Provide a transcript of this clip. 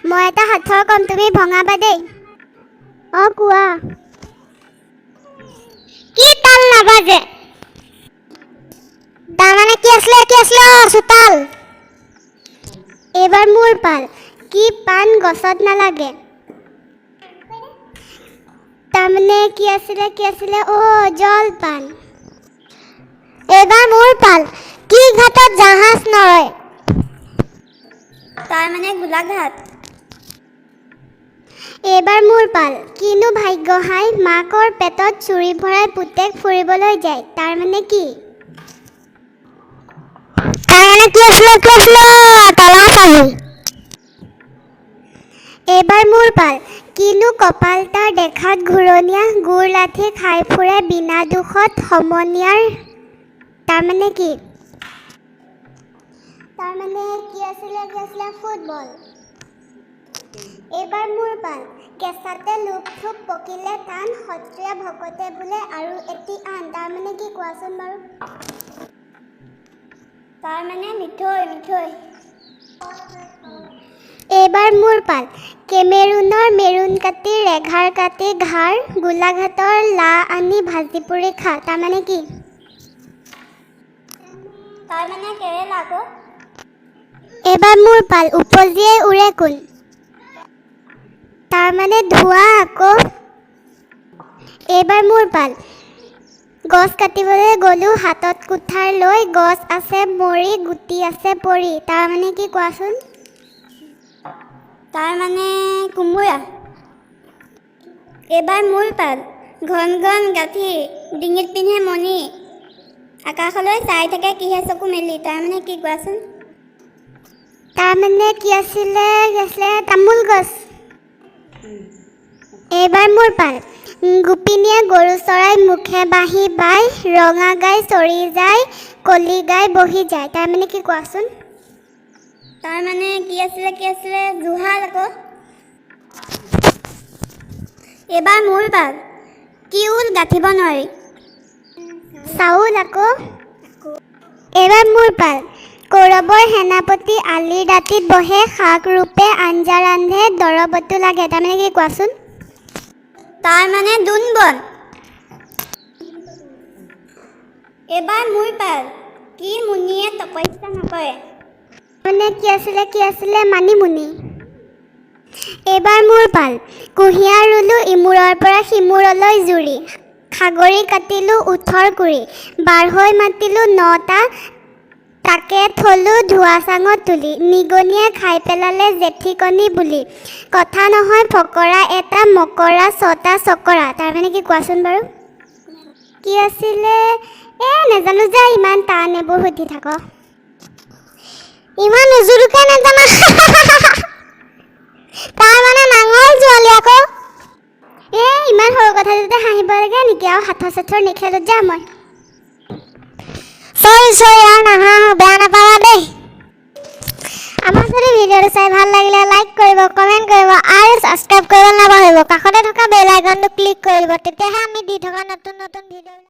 মই এটা সাঁথৰ ক'ম, তুমি ভঙাবা দেই। অঁ, কোৱা। কি তাল নাবাজে? তাৰমানে কি আছিলে, কি আছিলে? অ, চোতাল। এইবাৰ মোৰ পাল। কি পাণ গছত নালাগে? তাৰমানে কি আছিলে, কি আছিলে? অ', জলপান। এইবাৰ মোৰ পাল। কি ঘাটত জাহাজ নৰয়? তাৰ মানে গোলাঘাট। এইবাৰ মোৰ পাল। কিনো ভাগ্য হায়, মাকৰ পেটত চুৰি ভৰাই পুতেক ফুৰিবলৈ যায়। তাৰ মানে কি? তাৰমানে কি আছিলে, কি আছিলে? তলা চাবি। এইবাৰ মোৰ পাল। কিনো কপাল তাৰ দেখাত ঘূৰণীয়া, গোৰ লাঠি খাই ফুৰে বিনা দোষত সমনীয়াৰ। তাৰমানে কি? তাৰমানে কি আছিলে, কি আছিলে? ফুটবল। এইবাৰ মোৰ পাল। কেঁচাতে লোপ থোপ, পকিলে টান, সত্ৰীয়া ভকতে বোলে আৰু এটি আন। তাৰমানে কি কোৱাচোন বাৰু? তাৰমানে মিঠৈ, মিঠৈ। এইবাৰ মোৰ পাল। কেমেৰুনৰ মেৰুন কাটি, ৰেঘাৰ কাটি ঘাৰ, গোলাঘাটৰ লা আনি ভাজি পুৰি খা। তাৰমানে কি? তাৰমানে কেৰেলা আকৌ। এইবাৰ মোৰ পাল। উপজিয়েই উৰে কোন? তাৰমানে ধোঁৱা আকৌ। এইবাৰ মোৰ পাল। গছ কাটিবলৈ গ'লো হাতত কুঠাৰ লৈ, গছ আছে মৰি, গুটি আছে পৰি। তাৰমানে কি কোৱাচোন? তাৰ মানে কোমোৰা। এইবাৰ মোৰ পাল। ঘন ঘন গাঁঠি, ডিঙিত পিন্ধে মণি, আকাশলৈ চাই থাকে কিহে চকু মেলি। তাৰমানে কি কোৱাচোন? তাৰমানে কি আছিলে, কি আছিলে? তামোল গছ। এইবাৰ মোৰ পাল। গোপিনীয়ে গৰু চৰাই মুখে বাঁহী বাই, ৰঙা গাই চৰি যায়, কলি গাই বহি যায়। তাৰমানে কি কোৱাচোন? তাৰমানে কি আছিলে, কি আছিলে? জুহাল আকৌ। এইবাৰ মোৰ পাল। কি ঊল গাঁঠিব নোৱাৰি? চাউল আকৌ। এইবাৰ মোৰ পাল। কৌৰৱৰ সেনাপতি আলিৰ দাঁতিত বহে, শাক ৰূপে আঞ্জা ৰান্ধে, দৰৱতো লাগে। তাৰমানে কি কোৱাচোন? তাৰমানে দোণ বন। এইবাৰ মোৰ পাল। কি মুনিয়ে তপস্যা নকৰে? মানে কি আছিলে, কি আছিলে? মানিমুনি। এইবাৰ মোৰ পাল। কুঁহিয়াৰ ৰুলোঁ ইমূৰৰ পৰা সিমূৰলৈ জুৰি, খাগৰি কাটিলোঁ 18-20, বাঢ়ৈ মাতিলোঁ 9টা, তাকে থলোঁ ধোৱা চাঙত তুলি, নিগনিয়ে খাই পেলালে জেঠীকণী বুলি। কথা নহয় ফকৰা এটা, মকৰা ছটা চকৰা। তাৰমানে কি কোৱাচোন বাৰু? কি আছিলে? এ নাজানো যা, ইমান টান এইবোৰ সুধি থাক। ইমান উজুৰুকে নাজানা? তাৰ মানে নাঙল জোৱালি আকৌ। এ ইমান সৰু কথাটোতে হাঁহিব লাগে নেকি? আৰু সাঁথৰ চাথৰ নেখেলো যা মই। চৰি চৰি, আৰু নাহাঁহো, বেয়া নাপাবা দেই। আমাৰ যদি ভিডিঅ'টো চাই ভাল লাগিলে লাইক কৰিব, কমেণ্ট কৰিব আৰু ছাবস্ক্ৰাইব কৰিব নাপাহৰিব। কাষতে থকা বেল আইকনটো ক্লিক কৰি দিব, তেতিয়াহে আমি দি থকা নতুন নতুন ভিডিঅ'